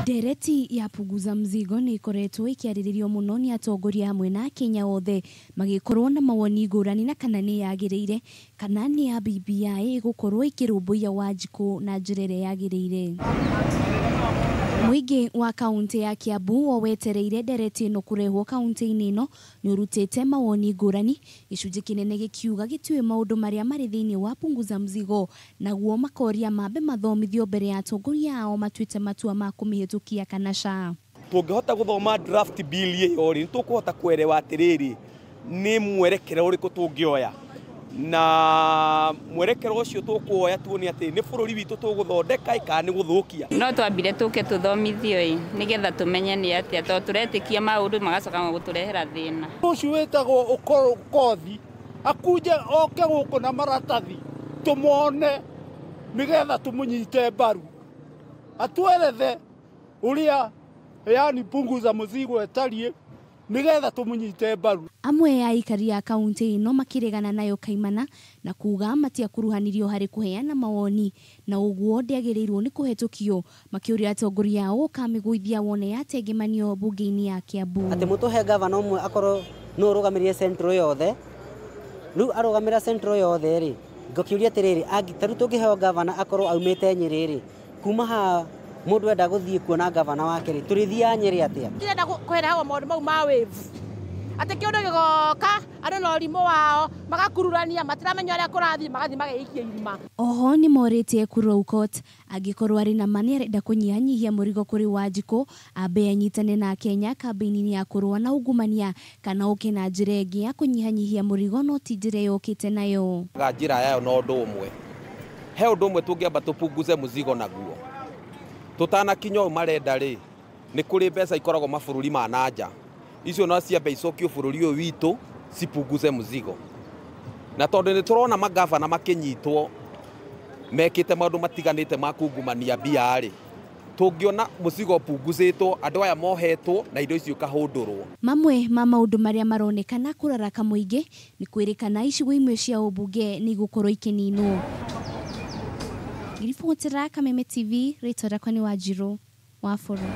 Ndereti ya Punguza Mzigo nĩ ikoretwo ĩkĩarĩrĩrio mũno nĩ atongoria hamwe na Akenya othe magĩkorwo na mawoni ngũrani na kana nĩ yagĩrĩire kana nĩ ya BBI ĩgũkorwo ĩkĩrũmbũiya Wanjikũ na njĩra ĩrĩa yagĩrĩire. Mũingĩ wa kaunti ya Kiambu o wetereire ndereti ĩno kũrehwo kaunti-inĩ ĩno nĩ ũrutĩte mawoni ngũrani, gĩcunjĩ kĩnene gĩkiuga gĩtiũĩ maũndũ marĩa marĩ thĩinĩ wa Punguza Mzigo, naguo makoria mambe mathomithio mbere ya atongoria ao matuĩte matua ma kũmĩhĩtũkia kana ca. Tũngĩhota gũthoma draft bill ĩyo rĩ, nĩtũkũhota kuelewa atĩrĩrĩ nĩ mwerekera ũrĩkũ tũngĩoya, na mwerekero ũcio tũkuoya tuone atĩ nĩ bũrũri witũ tũgũthondeka kana nĩ gũthũkia. No twambire tũke tũthomithio ĩ nĩgetha tũmenye nĩ atĩa, tondũ tũretĩkia maũndũ magacoka gũtũrehera thĩna. Ũcio wĩtagwo Okothi akuje oke gũkũ na maratathi tũmone nĩgetha tũmũnyite mbaru, atwerethe ũrĩa yani Punguza Mzigo ĩtariĩ nĩgetha tũmũnyite mbaru. Amwe a aikari a kaunti ĩno makĩregana nayo kaimana na kuga matiakuruhanirio harĩ kũheana mawoni na ũguo ndĩagĩrĩirwo nĩ kũhetũkio, makĩũria atongoria ao gũkamĩgũithia wone yatengemanio bunge-inĩ ya Kiambu. Atĩ mũtũhe gavana ũmwe akorwo no ũrũgamĩrĩre central yothe, rĩu arũgamĩrĩra central yothe rĩ, ngũkĩũria atĩrĩrĩ, ta rĩu tũngĩheo gavana akorwo aumĩte Nyĩrĩ rĩ, kuma haha mũndũ enda gũthiĩ kuona gavana wake rĩ, tũrĩthiaga Nyĩrĩ atĩa? Ndĩrenda kwĩrahwo maũndũ mau ma wave, atĩ kĩũndũ gĩgoka andũ na ũrimũ wao magakururania, matiramenya ũrĩa kũrathiĩ, magathiĩ mageikia irima. Oho nĩ morĩtie Ekuru Aukot angĩkorwo arĩ na ma nĩarenda kũnyihanyihia mũrigo kũrĩ Wanjikũ, ambe anyitane na Kenya kambĩini-inĩ ya kũrũa na ungumania kana oke na njĩra ĩngĩ ya kũnyihanyihia mũrigo no ti njĩra yũkĩte nayo. Njĩra yayo no ũndũ ũmwe, he ũndũ ũmwe tũngĩamba tũpunguze mzigo naguo tũtanakinya ũũ marenda rĩ, nĩ kũrĩ mbeca ikoragwo mabũrũri ma nanja, icio no ciambe icokio bũrũri ũyũ witũ cipunguze mzigo. Na tondũ nĩ tũrona magavana makĩnyitwo mekĩte maũndũ matiganĩte ma kungumania mbia rĩ, tũngĩona mũcigo ũpunguzĩtwo, andũ aya mohetwo na indo icio ikahũndũrwo. Mamwe ma maũndũ marĩa maronekana kũraraka mũingĩ nĩ kwĩrĩkana icigo imwe cia ũmbunge nĩ igũkorwo ikĩninwo. Ngiribotera Kameme TV, rĩtwa rĩakwa nĩ Wanjirũ wa Bũrũ.